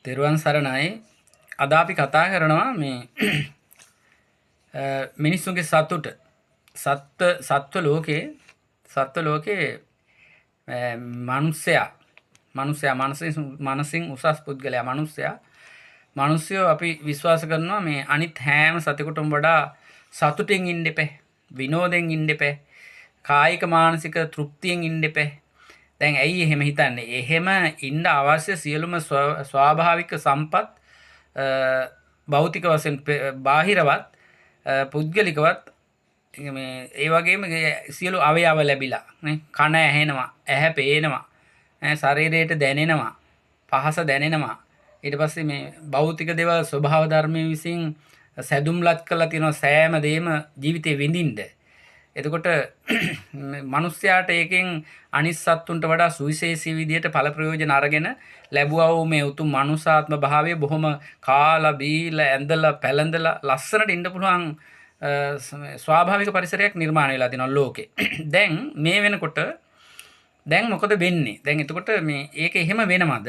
තෙරුවන් සරණයි. අද අපි කතා කරනවා මේ මිනිස්සුන්ගේ සතුට. සත්ව ලෝකේ මනුස්සයා මනසින් උසස් පුද්ගලයා මනුස්සයෝ අපි විශ්වාස කරනවා මේ අනිත් හැම සතෙකුටම වඩා සතුටින් ඉන්න එපා, විනෝදෙන් ඉන්න එපා, කායික මානසික තෘප්තියෙන් ඉන්න එපා. දැන් ඇයි එහෙම හිතන්නේ? එහෙම ඉන්න අවශ්‍ය සියලුම ස්වාභාවික සම්පත් භෞතික වශයෙන් බාහිරවත් පුද්ගලිකවත් මේ ඒ වගේම සියලු අවයව ලැබිලා නේ, කන ඇහෙනවා, ඇහැ පේනවා, ශරීරයට දැනෙනවා, පහස දැනෙනවා. ඊට පස්සේ මේ භෞතික දේවල් ස්වභාව ධර්මයේ විසින් සැදුම්ලත් කරලා තියෙනවා සෑම දෙයක්ම ජීවිතේ විඳින්න. එතකොට මිනිස්යාට ඒකෙන් අනිත් සත්තුන්ට වඩා සුවිශේෂී විදියට ඵල ප්‍රයෝජන අරගෙන ලැබුවා වූ මේ උතුම් මනුසාත්ම භාවය බොහොම කාලා බීලා ඇඳලා පැළඳලා ලස්සනට ඉන්න පුළුවන් ස්වාභාවික පරිසරයක් නිර්මාණය වෙලා තියෙනවා ලෝකේ. දැන් මේ වෙනකොට දැන් මොකද වෙන්නේ? දැන් එතකොට මේ ඒක එහෙම වෙනවද?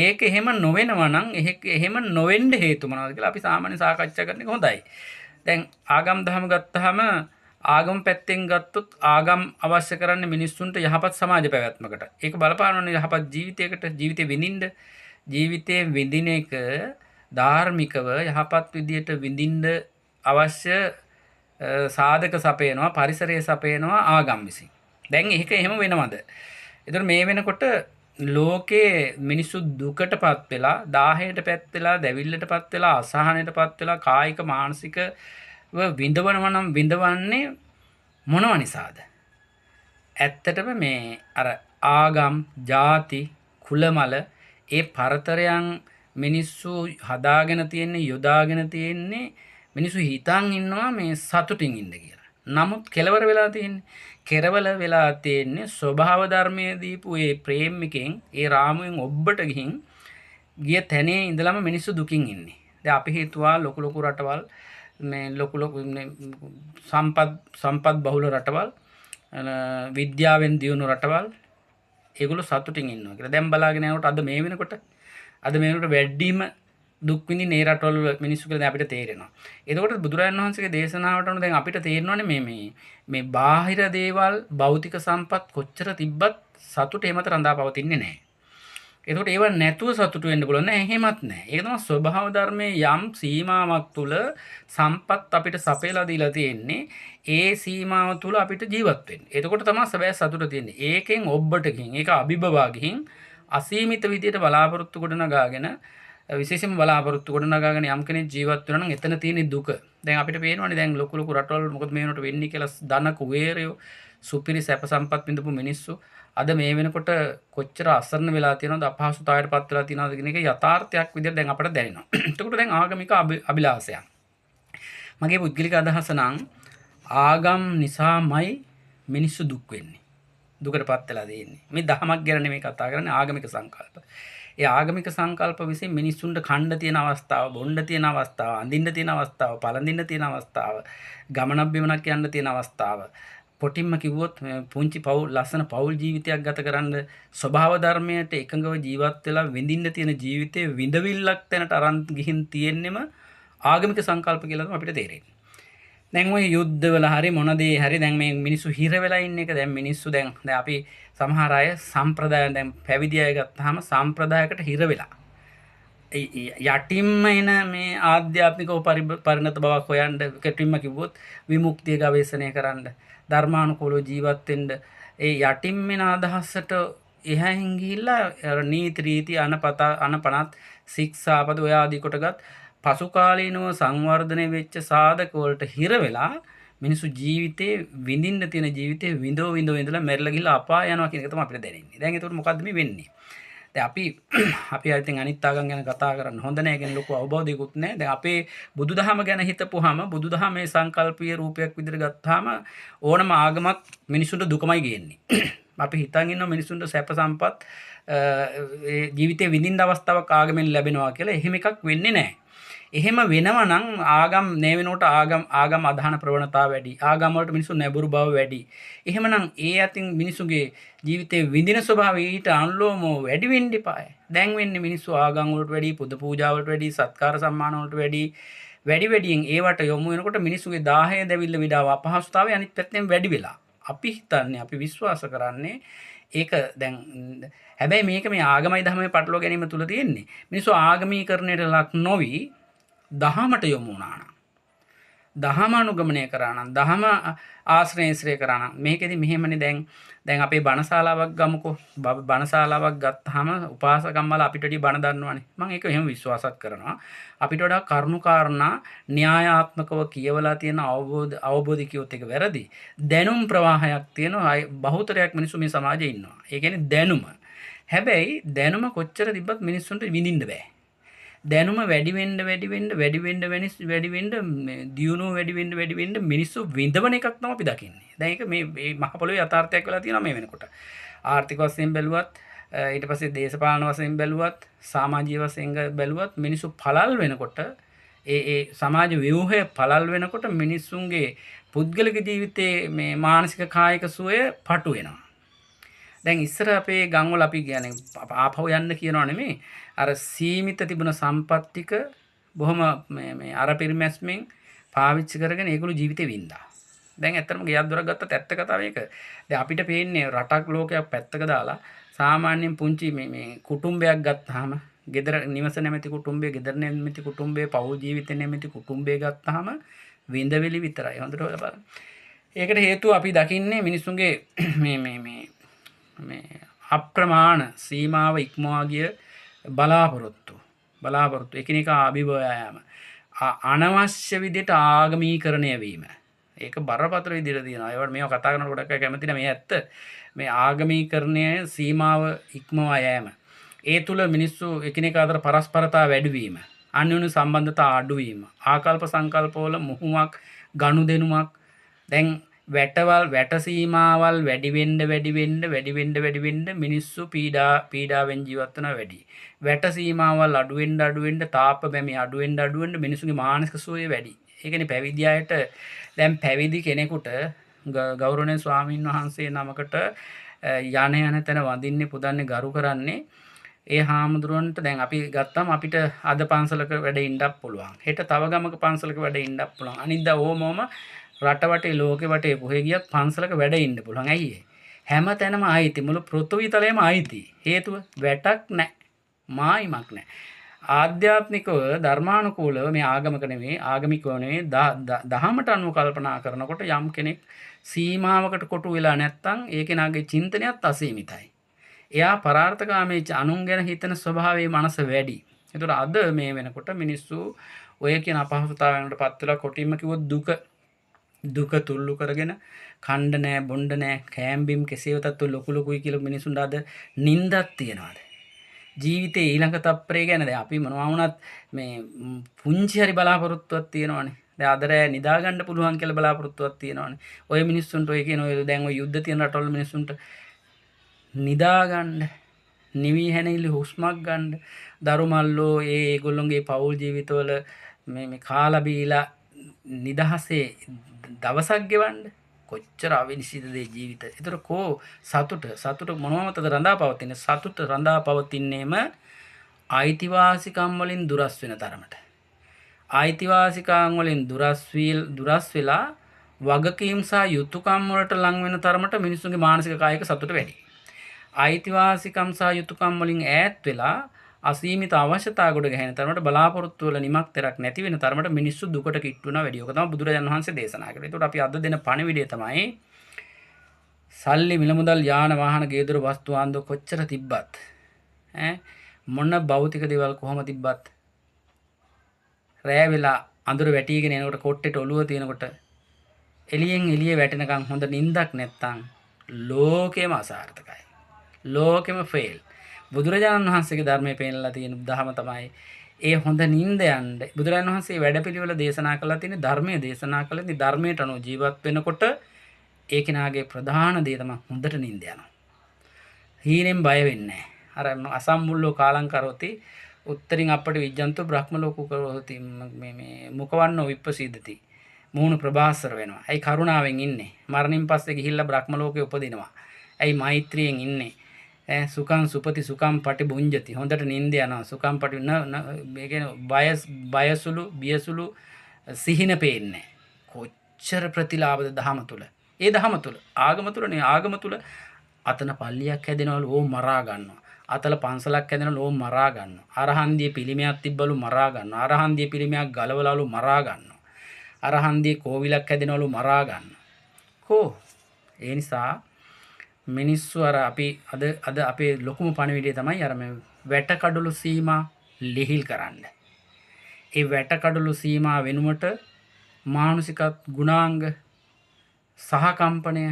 ඒක එහෙම නොවෙනවා නම් එහෙම නොවෙන්න හේතු මොනවද කියලා අපි සාමාන්‍ය සාකච්ඡා කරන එක හොඳයි. දැන් ආගම් දහම ගත්තාම ආගම පැත්තෙන් ගත්තොත් ආගම් අවශ්‍ය කරන්නේ මිනිස්සුන්ට යහපත් සමාජ පැවැත්මකට. ඒක බලපානවනේ යහපත් ජීවිතයකට, ජීවිතේ විඳින්න. ජීවිතේ විඳින එක ධාර්මිකව යහපත් විදියට විඳින්න අවශ්‍ය සාධක සපයනවා, පරිසරය සපයනවා ආගම් විසින්. දැන් ඒක එහෙම වෙනවද? ඒතර මේ වෙනකොට ලෝකේ මිනිස්සු දුකටපත් වෙලා, දාහයටපත් වෙලා, දැවිල්ලටපත් වෙලා, අසහනයටපත් වෙලා, කායික මානසික විඳවනවා නම් විඳවන්නේ මොනව නිසාද? ඇත්තටම මේ අර ආගම්, ජාති, කුලමල ඒ පරතරයන් මිනිස්සු හදාගෙන තියෙන්නේ, යොදාගෙන තියෙන්නේ මිනිස්සු හිතන් ඉන්නවා මේ සතුටින් ඉන්න කියලා. නමුත් කෙලවර වෙලා තියෙන්නේ, කෙරවල වෙලා තියෙන්නේ ස්වභාව ධර්මයේ දීපු ඒ ප්‍රේම් එකෙන්, ඒ රාමුවෙන් ඔබ්බට ගිහින් ගිය තැනේ ඉඳලම මිනිස්සු දුකින් ඉන්නේ. දැන් අපි හිතුවා ලොකු ලොකු රටවල්, මේ ලොකු ලොකු සම්පත් බහුල රටවල්, විද්‍යාවෙන් දියුණු රටවල්, ඒගොල්ලෝ සතුටින් ඉන්නවා කියලා. දැන් බලාගෙන යනකොට අද මේ වෙනකොට වැඩිම දුක් විඳින ඒ රටවල් වල මිනිස්සු කියලා දැන් අපිට තේරෙනවා. එතකොට බුදුරජාණන් වහන්සේගේ දේශනාවට අනුව දැන් අපිට තේරෙනවනේ මේ මේ මේ බාහිර දේවල්, භෞතික සම්පත් කොච්චර තිබ්බත් සතුට එහෙමත රඳා පවතින්නේ නැහැ. එතකොට ඒව නැතුව සතුටු වෙන්න පුළුවන් නෑ, එහෙමත් නෑ. ඒක තමයි ස්වභාව ධර්මයේ යම් සීමාවක් තුල සම්පත් අපිට සපයලා දීලා තියෙන්නේ. ඒ සීමාව තුල අපිට ජීවත් වෙන්න. එතකොට තමයි සැබෑ සතුට තියෙන්නේ. ඒකෙන් ඔබ්බට ගිහින්, ඒක අභිබවා ගිහින් අසීමිත විදියට බලාපොරොත්තු ගොඩනගාගෙන, විශේෂයෙන්ම බලාපොරොත්තු ගොඩනගාගෙන යම් කෙනෙක් ජීවත් වෙනවා නම් එතන තියෙන දුක. දැන් අපිට පේනවනේ දැන් ලොකු ලොකු රටවල් මොකද මේ වෙනකොට වෙන්නේ කියලා ධන කුවේරයෝ, සුපිරි සැප සම්පත් විඳපු මිනිස්සු අද මේ වෙනකොට කොච්චර අසරණ වෙලා තියෙනවද, අපහසුතාවයට පත් වෙලා තියෙනවද කියන එක යථාර්ථයක් විදිහට දැන් අපට දැනෙනවා. එතකොට දැන් ආගමික අභිලාෂයන්. මගේ පුද්ගලික අදහස නම් ආගම් නිසාමයි මිනිස්සු දුක් වෙන්නේ. දුකට පත් වෙලා තියෙන්නේ. මේ දහමක් ගැන නෙමෙයි කතා කරන්නේ, ආගමික සංකල්ප. ඒ ආගමික සංකල්ප විසින් මිනිස්සුන්ට කණ්ඩ තියෙන අවස්ථාව, බොණ්ඩ තියෙන අවස්ථාව, අඳින්න තියෙන අවස්ථාව, පළඳින්න තියෙන අවස්ථාව, ගමනක් බිමනක් යන්න තියෙන අවස්ථාව, පොටින්ම කිව්වොත් පුංචි පවුල්, ලස්සන පවුල් ජීවිතයක් ගත කරන්න ස්වභාව ධර්මයට එකඟව ජීවත් වෙලා විඳින්න තියෙන ජීවිතයේ විඳවිල්ලක් තැනට අරන් ගිහින් තියෙන්නෙම ආගමික සංකල්ප කියලා තමයි අපිට තේරෙන්නේ. දැන් ඔය යුද්ධවල හරි මොන දේ හරි දැන් මේ මිනිස්සු හිර වෙලා ඉන්න එක, දැන් මිනිස්සු දැන් අපි සමහර අය සම්ප්‍රදාය, දැන් පැවිදි අය ගත්තාම සම්ප්‍රදායකට හිර වෙලා යටින්ම එන මේ ආධ්‍යාත්මිකව පරිණත බවක් හොයන්න, කෙටින්ම කිව්වොත් විමුක්තිය ගවේෂණය කරන්න, ධර්මානුකූලව ජීවත් වෙන්න, ඒ යටින්ම එන අදහසට එහායින් ගිහිල්ලා අර නීති රීති අනපනත් ශික්ෂාපද ඔය ආදී කොටගත් පසු කාලීනව සංවර්ධනය වෙච්ච සාධක වලට හිර වෙලා මිනිස්සු ජීවිතේ විඳින්න තියෙන ජීවිතේ විඳෝ විඳෝ ඉඳලා මැරිලා ගිහිල්ලා අපාය යනවා කියන එක තමයි අපිට දැනෙන්නේ. දැන් ඒතකොට මොකද්ද මේ වෙන්නේ? දැන් අපි ඉතින් අනිත් ආගම් ගැන කතා කරන්න හොඳ නෑ, ගැන ලොකු අවබෝධයකුත් නෑ. දැන් අපේ බුදුදහම ගැන හිතපුවාම බුදුදහමේ සංකල්පීය රූපයක් විදිහට ගත්තාම ඕනම ආගමක් මිනිසුන්ට දුකමයි ගේන්නේ. අපි හිතන් ඉන්නවා මිනිසුන්ට සැප සම්පත් ඒ ජීවිතේ විඳින්න අවස්ථාවක් ආගමෙන් ලැබෙනවා කියලා. එහෙම එකක් වෙන්නේ නෑ. එහෙම වෙනවා නම් ආගම් මේ වෙනකොට ආගම් අදහන ප්‍රවණතාව වැඩි. ආගම් වලට මිනිස්සු නැඹුරු බව වැඩි. එහෙමනම් ඒ අතින් මිනිසුගේ ජීවිතේ විඳින ස්වභාවය ඊට අනුලෝමව වැඩි වෙන්න එපාය. දැන් වෙන්නේ මිනිස්සු ආගම් වලට වැඩි, පුද පූජා වලට වැඩි, සත්කාර සම්මාන වලට වැඩි, වැඩි වැඩියෙන් ඒවට යොමු වෙනකොට මිනිසුගේ දාහය, දැවිල්ල, විඩාව, අපහසුතාවය අනිත් පැත්තෙන් වැඩි වෙලා. අපි හිතන්නේ, අපි විශ්වාස කරන්නේ ඒක දැන්. හැබැයි මේක මේ ආගමයි ධර්මයි පටලවා ගැනීම තුල තියෙන්නේ. මිනිස්සු ආගමීකරණයට ලක් නොවි දහමට යොමු වුණා නම්, දහම අනුගමනය කරා නම්, දහම ආශ්‍රයශ්‍රය කරා නම්, මේකෙදි මෙහෙමනේ. දැන් අපේ බණශාලාවක් ගමුකෝ. බණශාලාවක් ගත්තාම උපාසකම්මලා අපිට වැඩි බණ දන්නවනේ. මම ඒක එහෙම විශ්වාසත් කරනවා. අපිට වඩා කරුණු කාරණා න්‍යායාත්මකව කියවලා තියෙන අවබෝධ කියොත් ඒක වැරදි. දැනුම් ප්‍රවාහයක් තියෙනවා. බහුතරයක් මිනිස්සු මේ සමාජයේ ඉන්නවා. ඒ කියන්නේ දැනුම. හැබැයි දැනුම කොච්චර තිබ්බත් මිනිස්සුන්ට විඳින්න බෑ. දැනුම වැඩි වෙන්න වැඩි වෙන්න වැඩි වෙන්න වැඩි වෙන්න දියුණුව වැඩි වෙන්න වැඩි වෙන්න මිනිස්සු විඳවන එකක් තමයි අපි දකින්නේ. දැන් ඒක මේ මහ පොළොවේ යථාර්ථයක් වෙලා තියෙනවා මේ වෙනකොට. ආර්ථික වශයෙන් බැලුවත්, ඊට පස්සේ දේශපාලන වශයෙන් බැලුවත්, සමාජීය වශයෙන් බැලුවත් මිනිස්සු පළල් වෙනකොට, ඒ ඒ සමාජ ව්‍යුහය පළල් වෙනකොට මිනිස්සුන්ගේ පුද්ගලික ජීවිතයේ මේ මානසික කායික සුවය පටු වෙනවා. දැන් ඉස්සර අපේ ගම්වල අපි කියන්නේ ආපහු යන්න කියනවා නෙමෙයි, අර සීමිත තිබුණ සම්පත් ටික බොහොම මේ මේ අර පරිමැස්මෙන් පාවිච්චි කරගෙන ඒගොල්ලෝ ජීවිතේ වින්දා. දැන් ඇත්තටම ගෙයක් දොරක් ගත්තත් ඇත්ත කතාව ඒක. දැන් අපිට පේන්නේ රටක් ලෝකයක් පැත්තක දාලා සාමාන්‍යයෙන් පුංචි මේ මේ කුටුම්බයක් ගත්තාම, ගෙදර නිවස නැමැති කුටුම්බය, ගෙදර නැමැති කුටුම්බය, පවුල් ජීවිත නැමැති කුටුම්බය ගත්තාම විඳවිලි විතරයි. හොඳට හොයලා බලන්න. ඒකට හේතුව අපි දකින්නේ මිනිස්සුන්ගේ මේ මේ මේ මේ අප්‍රමාණ සීමාව ඉක්මවා ගිය බලාපොරොත්තු එකිනෙකා අභිභව යාම, අනවශ්‍ය විදිහට ආගමීකරණය වීම. ඒක බරපතල විදිහට තියෙනවා. ඒවට මේවා කතා කරනකොට ගොඩක් අය කැමති නෑ. මේ ඇත්ත. මේ ආගමීකරණය සීමාව ඉක්මවා යෑම. ඒ තුල මිනිස්සු එකිනෙකා අතර පරස්පරතා වැඩිවීම, අන්‍යෝන්‍ය සම්බන්ධතා අඩුවීම, ආකල්ප සංකල්පවල මුහුමක් ගනුදෙනුවක්. දැන් වැට සීමාවල් වැඩි වෙන්න වැඩි වෙන්න වැඩි වෙන්න වැඩි වෙන්න මිනිස්සු පීඩාවෙන් ජීවත් වෙනවා වැඩි. වැට සීමාවල් අඩු වෙන්න අඩු වෙන්න, තාප බැමි අඩු වෙන්න අඩු වෙන්න මිනිස්සුගේ මානසික සුවය වැඩි. ඒ කියන්නේ පැවිදි අයට, දැන් පැවිදි කෙනෙකුට ගෞරවනීය ස්වාමීන් වහන්සේ නමකට යන යන තැන වඳින්නේ, පුදන්නේ, ගරු කරන්නේ ඒ හාමුදුරුවන්ට. දැන් අපි ගත්තම අපිට අද පන්සලක වැඩ ඉන්නත් පුළුවන්. හෙට තව ගමක පන්සලක වැඩ ඉන්නත් පුළුවන්. අනිද්දා ඕමෝම රට වටේ ලෝකෙ වටේ කොහෙ ගියත් පන්සලක වැඩ ඉන්න පුළුවන්. ඇයි ඒ? හැම තැනම අයිති, මුළු පෘථිවි තලයේම අයිති. හේතුව වැටක් නැහැ, මායිමක් නැහැ. ආධ්‍යාත්මිකව ධර්මානුකූලව මේ ආගමක නෙමෙයි, ආගමිකව නෙමෙයි, දහමට අනුව කල්පනා කරනකොට යම් කෙනෙක් සීමාවකට කොටු වෙලා නැත්තම් ඒ කෙනාගේ චින්තනයත් අසීමිතයි. එයා පරාර්ථකාමී අනුන් ගැන හිතන ස්වභාවයේ මනස වැඩි. ඒතකොට අද මේ වෙනකොට මිනිස්සු ඔය කියන අපහසුතාවයන්ට පත් වෙලා කොටින්ම කිව්වොත් දුක තුල්ලු කරගෙන කණ්ඩ නෑ, බොණ්ඩ නෑ, කෑම්බිම් කෙසේ වෙතත් ඔය ලොකු ලොකුයි කියලා මිනිසුන්ට අද නින්දක් තියනවාද? ජීවිතේ ඊළඟ තප්පරේ ගැන දැන් අපි මොනවා වුණත් මේ පුංචි හරි බලාපොරොත්තුවක් තියෙනවනේ. දැන් අද රෑ නිදා ගන්න පුළුවන් කියලා බලාපොරොත්තුවක් තියෙනවනේ. ඔය මිනිස්සුන්ට ඔය කියන ඔය දැන් ඔය යුද්ධ තියෙන රටවල මිනිස්සුන්ට නිදා ගන්න, නිවි හැනෙලි හුස්මක් ගන්න, දරු මල්ලෝ ඒ ඒගොල්ලොන්ගේ පවුල් ජීවිතවල මේ මේ කාලා බීලා නිදහසේ දවසක් ගෙවන්න කොච්චර අවිනිශ්චිතද ඒ ජීවිත. ඒතර කෝ සතුට, සතුට මොනවා මතද රඳා පවතින්නේ? සතුට රඳා පවතින්නේම අයිතිවාසිකම් වලින් දුරස් වෙන තරමට. අයිතිවාසිකම් වලින් දුරස් වෙලා වගකීම් සහ යුතුයකම් වලට ලං වෙන තරමට මිනිස්සුන්ගේ මානසික කායික සතුට වැඩි. අයිතිවාසිකම් සහ යුතුයකම් වලින් ඈත් වෙලා අසීමිත අවශ්‍යතා ගොඩ ගැහෙන තරමට, බලාපොරොත්තු වල නිමක් තරක් නැති වෙන තරමට මිනිස්සු දුකට කිට්ටු වෙනවා වැඩි. ඔක තමයි බුදුරජාණන් වහන්සේ දේශනා කළේ. ඒතකොට අපි අද දෙන පණිවිඩය තමයි සල්ලි මිල මුදල් යාන වාහන ගේ දොර වස්තු ආන්දෝ කොච්චර තිබ්බත්, මොන භෞතික දේවල් කොහොම තිබ්බත්, රෑ වෙලා අඳුර වැටිගෙන එනකොට කොට්ටේට ඔළුව තියෙනකොට එළියෙන් එළිය වැටෙනකන් හොඳ නිින්දක් නැත්තම් ලෝකෙම අසාර්ථකයි. ලෝකෙම ෆේල්. බුදුරජාණන් වහන්සේගේ ධර්මයේ පෙන්නලා තියෙන දහම තමයි ඒ හොඳ නිින්ද යන්න. බුදුරජාණන් වහන්සේ වැඩපිළිවෙල දේශනා කළා තියෙන ධර්මයේ දේශනා කළා. ඉතින් ධර්මයට අනුව ජීවත් වෙනකොට ඒ කෙනාගේ ප්‍රධාන දේ තමයි හොඳට නිින්ද යනවා. හීනෙන් බය වෙන්නේ නැහැ. අර අසම්මුල්ලෝ කාලං කරෝති උත්තරින් අපට විජ්ජන්තු බ්‍රහ්ම ලෝක කරෝති මේ මේ මුඛවන්නෝ විප්පසීදති. මූණ ප්‍රභාස්වර වෙනවා. ඇයි කරුණාවෙන් ඉන්නේ? මරණින් පස්සේ ගිහිල්ලා බ්‍රහ්ම ලෝකේ උපදිනවා. ඇයි මෛත්‍රියෙන් ඉන්නේ? සුඛං සුපති සුඛං පටිභුංජති. හොඳට නිින්ද යනවා. සුඛං පටි න මේ කියන්නේ බය බයසුළු බියසුළු සිහින පේන්නේ. කොච්චර ප්‍රතිලාභද දහම තුල. ඒ දහම තුල ආගම තුල නේ, ආගම තුල අතන පල්ලියක් හැදෙනවලු ඕ මරා ගන්නවා. අතල පන්සලක් හැදෙනවලු ඕ මරා ගන්නවා. අරහන්දියේ පිළිමයක් තිබ්බලු මරා ගන්නවා. අරහන්දියේ පිළිමයක් ගලවලාලු මරා ගන්නවා. අරහන්දියේ කෝවිලක් හැදෙනවලු මරා ගන්නවා. කෝ ඒ නිසා මිනිස්සු අර අපි අද අද අපේ ලොකුම පණිවිඩය තමයි අර මේ වැටකඩොළු සීමා ලිහිල් කරන්න. ඒ වැටකඩොළු සීමා වෙනුවට මානසික ගුණාංග සහකම්පනය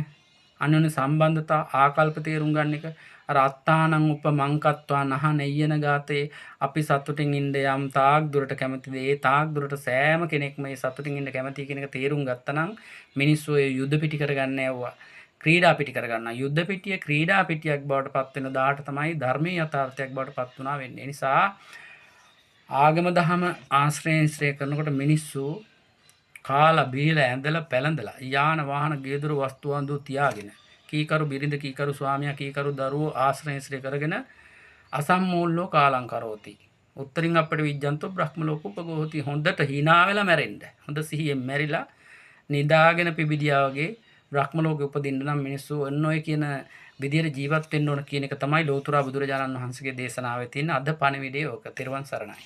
අන්‍යෝන්‍ය සම්බන්ධතා ආකල්ප තේරුම් ගන්න එක, අර අත්තානං උපමංකත්වා නහ නෙය්‍යන ගාතේ අපි සතුටින් ඉන්න යම් තාක් දුරට කැමතිද ඒ තාක් දුරට සෑම කෙනෙක්ම මේ සතුටින් ඉන්න කැමති කියන එක තේරුම් ගත්තනම් මිනිස්සු ඒ යුද පිටි කරගන්න ඇව්වා, ක්‍රීඩා පිටි කරගන්න. යුද්ධ පිටිය ක්‍රීඩා පිටියක් බවට පත් වෙන දාට තමයි ධර්මයේ යථාර්ථයක් බවට පත් වුණා වෙන්නේ. ඒ නිසා ආගම දහම ආශ්‍රයෙන් ශ්‍රේ කරනකොට මිනිස්සු කාලා බීලා ඇඳලා පැළඳලා යාන වාහන ගේදොර වස්තු ආඳු තියාගෙන කීකරු බිරිඳ කීකරු ස්වාමියා කීකරු දරුවෝ ආශ්‍රයෙන් ශ්‍රේ කරගෙන අසම්මූල්‍යෝ කාලං කරෝති. උත්තරින් අපට විජ්ජන්තෝ බ්‍රහ්ම ලෝක උපගෝති. හොඳට hina වෙලා මැරෙන්න. හොඳ සිහියෙන් මැරිලා නිදාගෙන පිබිදියා වගේ බ්‍රහ්ම ලෝකෙ උපදින්න නම් මිනිස්සු ඔන්න ඔය කියන විදියට ජීවත් වෙන්න ඕන කියන එක තමයි ලෝතුරා බුදුරජාණන් වහන්සේගේ දේශනාවේ තියෙන අද පණිවිඩය ඕක. තෙරුවන් සරණයි.